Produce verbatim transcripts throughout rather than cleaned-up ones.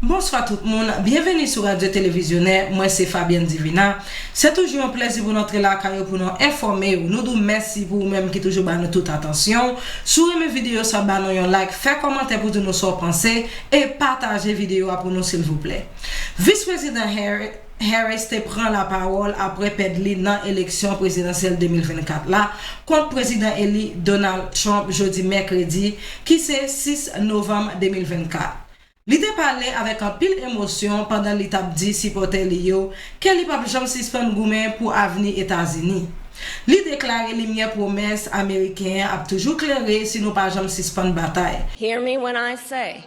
Bonswa tout moun, byenveni sou Radyo Televizyonè, mwen se Fabienne Divina. Se toujou yon plèzi pou n antre lakay ou pou nou enfòme w. Nou di w mèsi pou ou menm ki toujou ba nou tout atansyon w. Si w renmen videyo sa, ba nou yon like, fè kòmantè pou di nou sa w panse, e pataje videyo a pou nou silvouplè. Vis Prezidan Harris Harris te pran lapawòl apre pèd li nan eleksyon prezidansyèl de mil vennkat la kont prezidan eli Donald Trump jodi mèkredi, ki se sis novanm de mil vennkat. Li te pale avèk anpil emosyon pandan li t ap di sipòtè li yo ke li p ap janm sispann goumen pou avni Etazini. Li deklare limyè pwomès ameriken an ap toujou klere si nou pa janm sispann batay. Hear me when I say,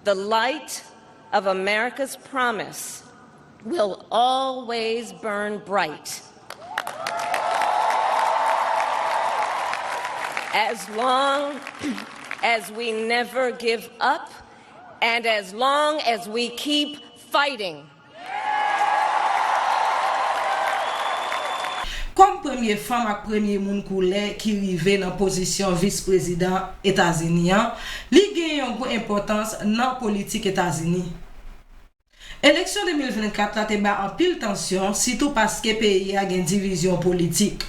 the light of America's promise will always burn bright. As long as we never give up, and as long as we keep fighting. Kòm premye fanm ak premye moun koulè ki rive nan pozisyon vis prezidan Etazini an, li gen yon gwo enpòtans nan politik Etazini. Eleksyon de mil vennkat la te bay anpil tansyon, sitou paske peyi a gen divizyon politik.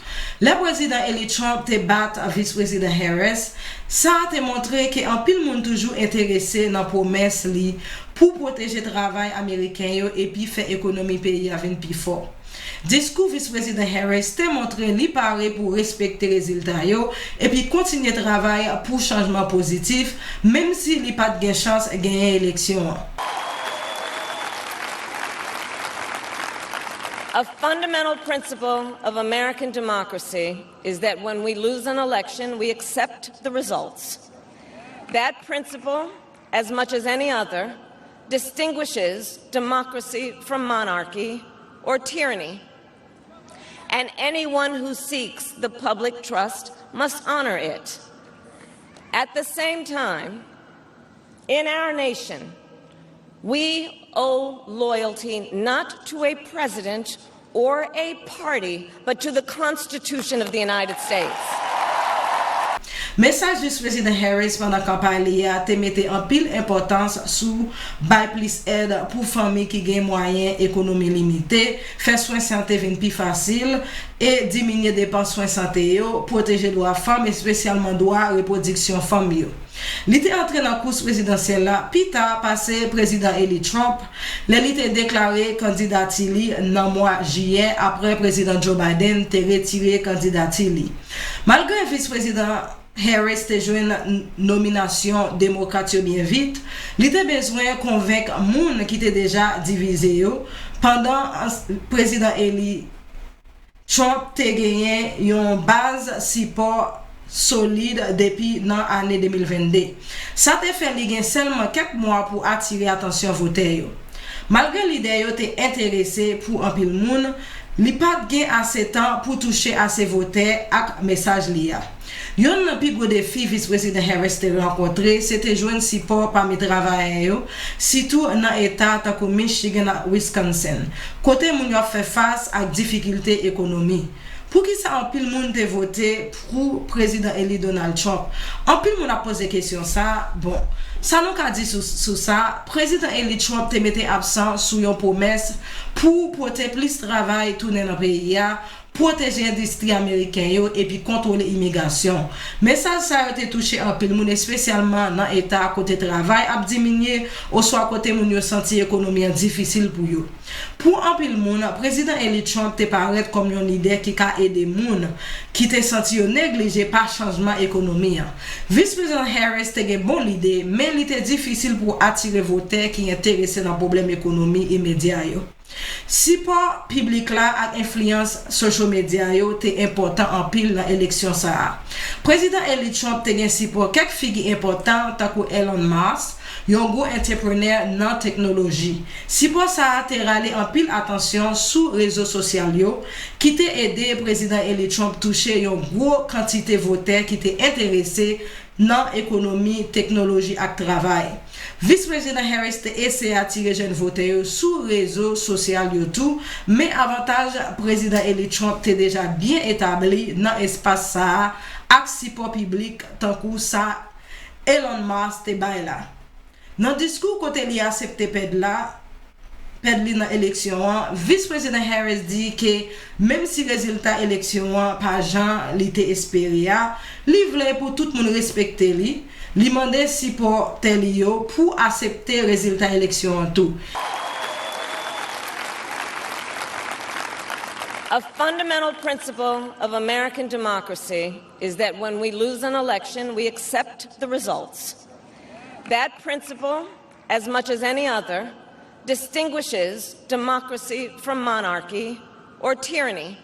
Lè Prezidan eli Trump te bat Vis Prezidan Harris, sa a te montre ke anpil moun toujou enterese nan pwomès li pou pwoteje travay ameriken yo epi fè ekonomi peyi a vin pi fò. Diskou Vis Prezidan Harris te montre li pare pou respekte rezilta yo epi kontinye travay pou chanjman pozitif, menm si li pa t gen chans genyen eleksyon an. A fundamental principle of American democracy is that when we lose an election, we accept the results. That principle, as much as any other, distinguishes democracy from monarchy or tyranny. And anyone who seeks the public trust must honor it. At the same time, in our nation, we owe loyalty not to a president or a party, but to the Constitution of the United States. Mesaj Vis Prezidan Harris pandan kanpay li a te mete anpil enpòtans sou bay plis èd pou fanmi ki gen mwayen ekonomi limite, fè swen sante vin pi fasil, e diminye depans swen sante yo, pwoteje dwa fanm, espesyalman dwa repwodiksyon fanm yo. Li te antre nan kous prezidansyèl la pi ta pase Prezidan eli Trump, lè li te deklare kandidati li nan mwa jiyè apre Prezidan Joe Biden te retire kandidati li. Malgre Vis Prezidan Harris te jwenn nominasyon Demokrat yo byen vit, li te bezwen konvenk moun ki te deja divize yo pandan Prezidan eli Trump te genyen yon baz sipò solid depi nan ane de mil vennde. Sa te fè li gen sèlman kèk mwa pou atire atansyon votè yo. Malgre lidè yo te enterese pou anpil moun, li pa t gen ase tan pou touche ase votè ak mesaj li a. Youn nan pi gwo defi Vis Prezidan Harris te rankontre se te jwenn sipò pami travayè yo, sitou nan eta tankou Michigan ak Wisconsin, kote moun yo ap fè fas ak difikilte ekonomi. Poukisa anpil moun te vote pou Prezidan eli Donald Trump? Anpil moun ap poze kesyon sa a. Bon, sa nou ka di sou, sou sa, Prezidan eli Trump te mete aksan sou yon pwomès pou pote plis travay tounen nan peyi a, pwoteje endistri ameriken yo epi kontwole imigrasyon. Mesaj sa yo te touche anpil moun, espesyalman nan eta kote travay ap diminye oswa kote moun yo santi ekonomi an difisil pou yo. Pou anpil moun, Prezidan eli Trump te parèt kòm yon lidè ki ka ede moun ki te santi yo neglije pa chanjman ekonomi an. Vis Prezidan Harris te gen bon lide, men li te difisil pou atire votè ki enterese nan pwoblèm ekonomi e medya yo. Sipò piblik la ak enfliyans sosyal medya yo te enpòtan anpil nan eleksyon sa a. Prezidan eli Trump te gen sipò kèk figi enpòtan tankou Elon Musk, yon gwo antreprenè nan teknoloji. Sipò sa a te rale anpil atansyon sou rezo sosyal yo, ki te ede Prezidan eli Trump touche yon gwo kantite votè ki te enterese nan ekonomi, teknoloji ak travay. Vis Prezidan Harris te eseye atire jèn votè yo sou rezo sosyal yo tou, men avantaj Prezidan eli Trump te deja byen etabli nan espas sa a ak sipò piblik tankou sa Elon Musk te bay la. Nan diskou kote li aksepte pèd la, pèd li nan eleksyon an, Vis Prezidan Harris di ke menm si rezilta eleksyon an pa jan li te espere a, li vle pou tout moun respekte li. Li mande sipòtè li yo pou aksepte rezilta eleksyon an tou. A fundamental principle of American democracy is that when we lose an election, we accept the results. That principle, as much as any other, distinguishes democracy from monarchy or tyranny.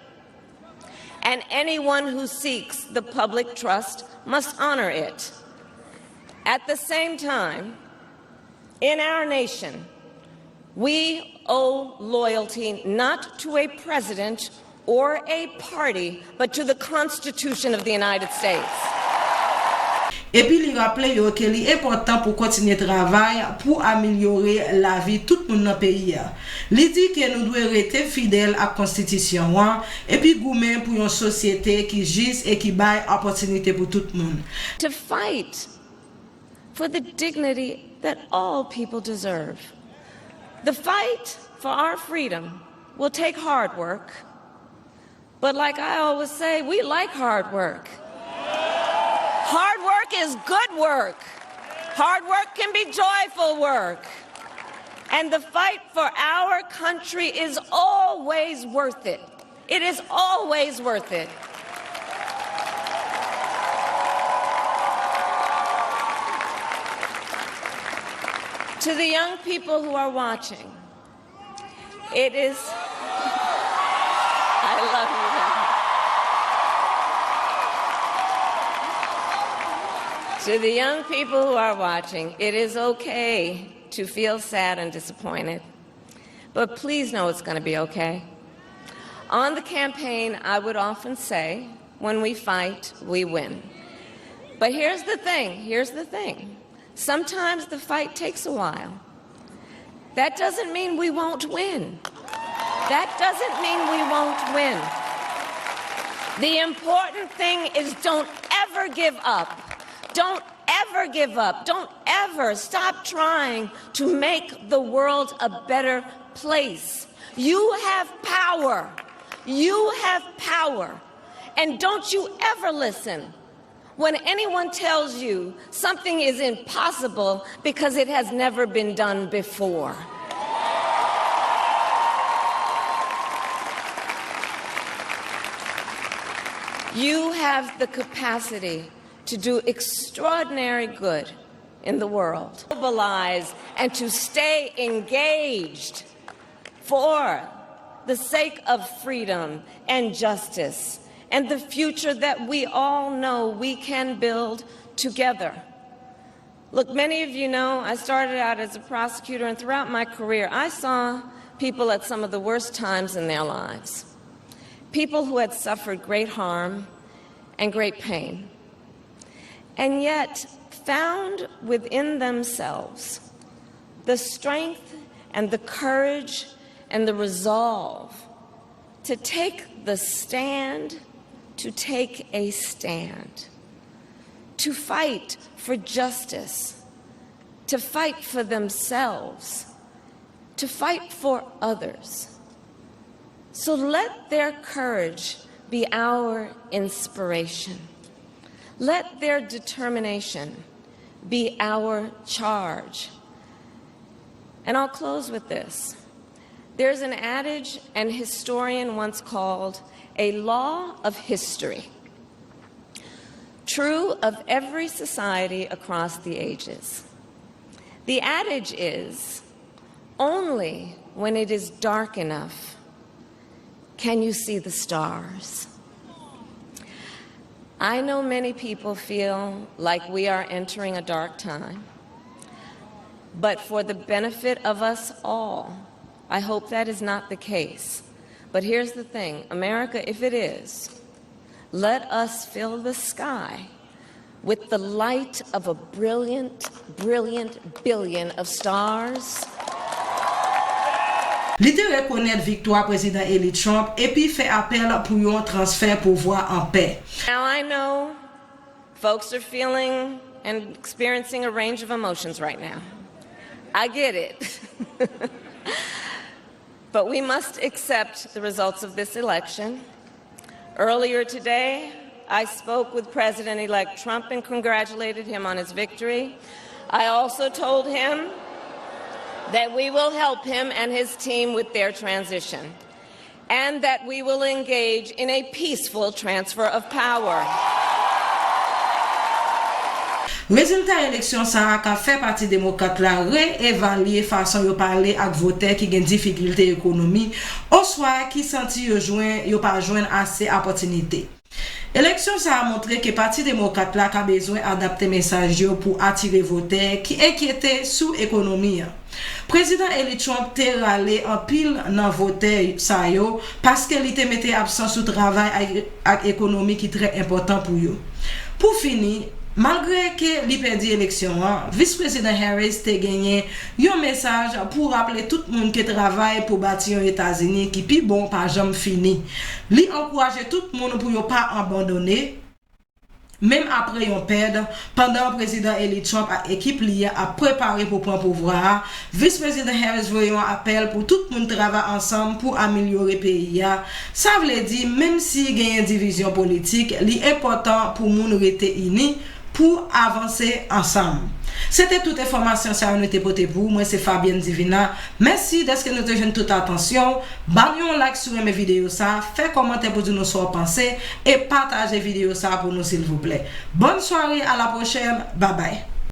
And anyone who seeks the public trust must honor it. At the same time, in our nation, we owe loyalty not to a president or a party, but to the Constitution of the United States. Epi li raple yo ke li enpòtan pou kontinye travay pou amelyore lavi tout moun nan peyi a. Li di ke nou dwe rete fidèl ak konstitisyon an epi goumen pou yon sosyete ki jis e ki bay opòtinite pou tout moun. To fight for the dignity that all people deserve. The fight for our freedom will take hard work, but like I always say, we like hard work. Hard work is good work. Hard work can be joyful work. And the fight for our country is always worth it. It is always worth it. To the young people who are watching, it is. I love you, Dad. To the young people who are watching, it is okay to feel sad and disappointed. But please know it's going to be okay. On the campaign, I would often say, when we fight, we win. But here's the thing, here's the thing. Sometimes the fight takes a while. That doesn't mean we won't win. That doesn't mean we won't win. The important thing is don't ever give up. Don't ever give up. Don't ever stop trying to make the world a better place. You have power. You have power. And don't you ever listen when anyone tells you something is impossible because it has never been done before. You have the capacity to do extraordinary good in the world. Mobilize and to stay engaged for the sake of freedom and justice and the future that we all know we can build together. Look, many of you know I started out as a prosecutor, and throughout my career, I saw people at some of the worst times in their lives. People who had suffered great harm and great pain, and yet found within themselves the strength and the courage and the resolve to take the stand, to take a stand, to fight for justice, to fight for themselves, to fight for others. So let their courage be our inspiration. Let their determination be our charge. And I'll close with this. There's an adage an historian once called a law of history, true of every society across the ages. The adage is, only when it is dark enough can you see the stars. I know many people feel like we are entering a dark time, but for the benefit of us all, I hope that is not the case. But here's the thing, America, if it is, let us fill the sky with the light of a brilliant, brilliant billion of stars. Li te rekonèt viktwa Prezidan eli Trump epi fè apèl pou yon transfè pouvwa an pè. Now I know folks are feeling and experiencing a range of emotions right now. I get it. But we must accept the results of this election. Earlier today, I spoke with President-elect Trump and congratulated him on his victory. I also told him that we will help him and his team with their transition, and that we will engage in a peaceful transfer of power. Rezilta eleksyon sa a ka fè Pati Demokrat la re-evalye fason yo pale ak votè ki gen difikilte ekonomi oswa ki santi yo jwenn yo pa jwenn ase apòtinite. Eleksyon sa a montre ke Pati Demokrat la ka bezwen adapte mesaj yo pou atire votè ki enkyete sou ekonomi an. Prezidan eli Trump te rale anpil nan votè sa yo paske li te mete absan sou travay ak, ak ekonomi ki trè enpòtan pou yo. Pou fini, malgre ke li pèdi eleksyon an, Vis Prezidan Harris te genyen yon mesaj pou raple tout moun ke travay pou bati yon Etazini ki pi bon pa janm fini. Li ankouraje tout moun pou yo pa abandone, menm apre yon pèd, pandan Prezidan eli Trump ak ekip li a ap prepare pou pran pouvwa a, Vis Prezidan Harris voye yon apèl pou tout moun travay ansanm pou amelyore peyi a. Sa vle di, menm si genyen divizyon politik, li enpòtan pou moun rete ini pou avanse ansanm. Se te tout enfòmasyon sa yo nou te pote pou ou. Mwen se Fabienne Divina. Mèsi dèske nou te jwenn tout atansyon w. Ban nou yon like si w renmen videyo sa a, fè kòmantè pou di nou sa w panse, e pataje videyo sa a pou nou silvouplè. Bòn sware, a la pwochèn, babay.